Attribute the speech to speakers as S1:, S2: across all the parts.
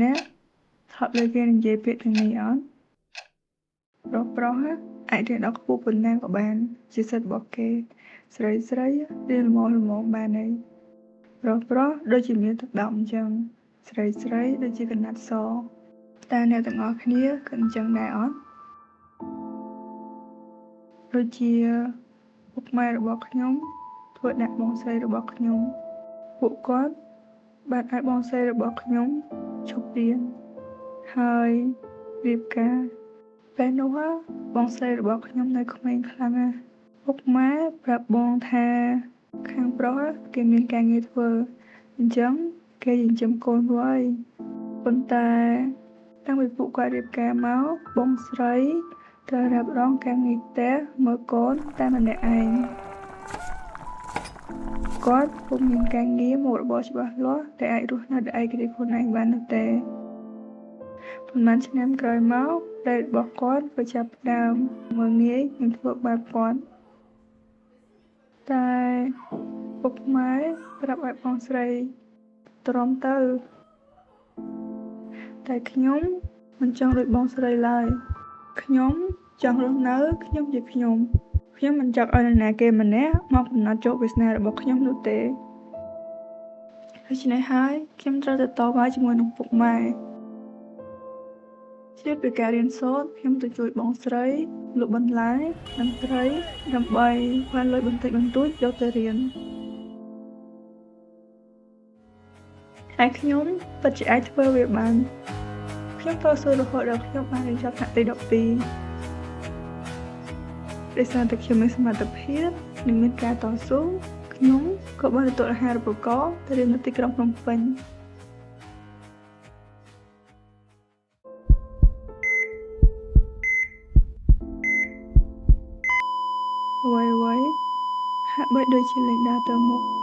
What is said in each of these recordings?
S1: អ្នកធ្លាប់លើគេនិយាយពាក្យទាំងនេះអត់?ប្រុសប្រុសអាចរៀនដល់ខ្ពស់ប៉ុណ្ណាក៏បាន ជាសិទ្ធិរបស់គេ ស្រីស្រីរៀនល្មមៗបានហើយ ប្រុសប្រុសដូចជាមានទឹកដោកអញ្ចឹង ស្រីស្រីដូចជាកណាត់ស។ តើអ្នកទាំងអស់គ្នាគិតអញ្ចឹងដែរអត់? ដូចជាពុកម៉ែរបស់ខ្ញុំធ្វើដាក់បងស្រីរបស់ខ្ញុំ ពួកគាត់បានឲ្យបងស្រីរបស់ខ្ញុំឈប់រៀនហើយរៀបការ។ ពេលនោះបងស្រីរបស់ខ្ញុំនៅក្មេងខ្លាំងណាស់។ ពុកម៉ែប្រាប់បងថាខាងប្រុសគេមានការងារធ្វើ អញ្ចឹងគេចិញ្ចឹមកូនរួចហើយ។ ប៉ុន្តែតាំងពីពួកគាត់រៀបការមក បងស្រីត្រូវរ៉ាប់រងការងារផ្ទះមើលកូនតែម្នាក់ឯង។ គាត់ពុំមានការងារមុខរបរច្បាស់លាស់ដែលអាចរស់នៅដោយឯករាជ្យខ្លួនឯងបាននោះទេ។ ប៉ុន្មានឆ្នាំក្រោយមក ប្តីរបស់គាត់ក៏ចាប់ផ្ដើមមើលងាយនិងធ្វើបាបគាត់។ តែពុកម៉ែប្រាប់ឲ្យបងស្រីទ្រាំទៅ តែខ្ញុំមិនចង់ដូចបងស្រីឡើយ។ ខ្ញុំចង់រស់នៅខ្ញុំជាខ្ញុំ។ ខ្ញុំមិនចង់ឲ្យនរណាគេម្នាក់មកកំណត់ជោគវាសនារបស់ខ្ញុំនោះទេ។ ដូច្នេះហើយខ្ញុំត្រូវតែតវ៉ាជាមួយនឹងពុកម៉ែ។ ជ្រាបពីការរៀនសូត្រ ខ្ញុំទៅជួយបងស្រីលក់បន្លែនិងត្រីដើម្បីបានលុយបន្តិចបន្តួចយកទៅរៀន។ ហើយខ្ញុំពិតជាអាចធ្វើវាបាន។ ខ្ញុំតស៊ូរហូតដល់ខ្ញុំបានរៀនចប់ថ្នាក់ទី12។ ដោយសារតែខ្ញុំមានសមត្ថភាពនិងមានការតស៊ូ ខ្ញុំក៏បានទទួលអាហារូបករណ៍ទៅរៀននៅទីក្រុងភ្នំពេញ។ អ្វីៗហាក់បីដូចជាលែងដើរទៅមុខ។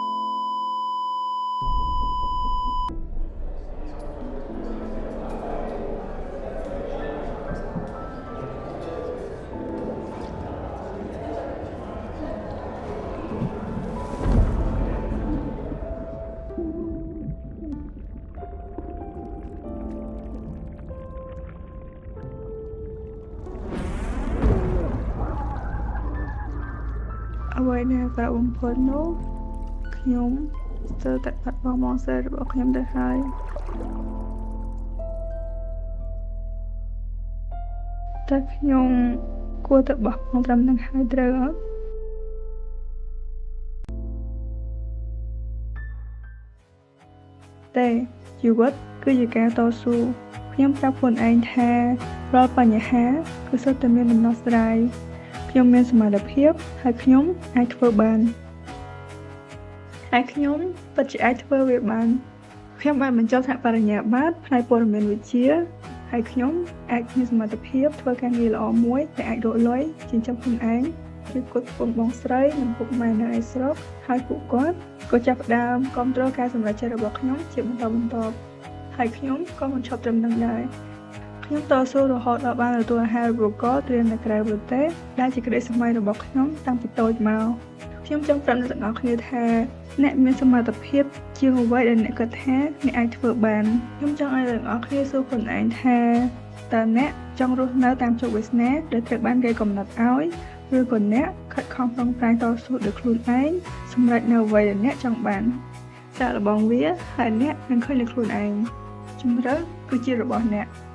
S1: អ្វីដែលអាក្រក់បំផុតនោះ ខ្ញុំស្ទើរតែបាត់បង់បងស្រីរបស់ខ្ញុំទៅហើយ។ តើខ្ញុំគួរតែបោះបង់ត្រឹមហ្នឹងហើយត្រូវអត់? ទេ ជីវិតគឺជាការតស៊ូ។ ខ្ញុំប្រាប់ខ្លួនឯងថារាល់បញ្ហាគឺសុទ្ធតែមានដំណោះស្រាយ។ ខ្ញុំមានសមត្ថភាពហើយខ្ញុំអាចធ្វើបាន ហើយខ្ញុំពិតជាអាចធ្វើវាបាន។ ខ្ញុំបានបញ្ចប់ថ្នាក់បរិញ្ញាបត្រផ្នែកព័ត៌មានវិទ្យា ហើយខ្ញុំអាចមានសមត្ថភាពធ្វើការងារល្អមួយដែលអាចរកលុយចិញ្ចឹមខ្លួនឯង ជួយផ្គត់ផ្គង់បងស្រីនិងពុកម៉ែនៅឯស្រុក ហើយពួកគាត់ក៏ចាប់ផ្ដើមគាំទ្រការសម្រេចចិត្តរបស់ខ្ញុំជាបន្តបន្ទាប់។ ហើយខ្ញុំក៏មិនឈប់ត្រឹមនឹងដែរ។ ខ្ញុំតស៊ូរហូតដល់បានទទួលអាហារូបករណ៍រៀននៅក្រៅប្រទេស ដែលជាក្តីស្រមៃរបស់ខ្ញុំតាំងពីតូចមក។ ខ្ញុំចង់ប្រាប់អ្នកទាំងអស់គ្នាថាអ្នកមានសមត្ថភាពជាងអ្វីដែលអ្នកគិតថាអ្នកអាចធ្វើបាន។ ខ្ញុំចង់ឲ្យអ្នកទាំងអស់គ្នាសួរខ្លួនឯងថាតើអ្នកចង់រស់នៅតាមជោគវាសនាដែលត្រូវបានគេកំណត់ឲ្យ ឬក៏អ្នកខិតខំប្រឹងប្រែងតស៊ូដោយខ្លួនឯងសម្រេចនូវអ្វីដែលអ្នកចង់បាន។ សាកល្បងវាហើយអ្នកនឹងឃើញលើខ្លួនឯង។ ជម្រើសគឺជារបស់អ្នក។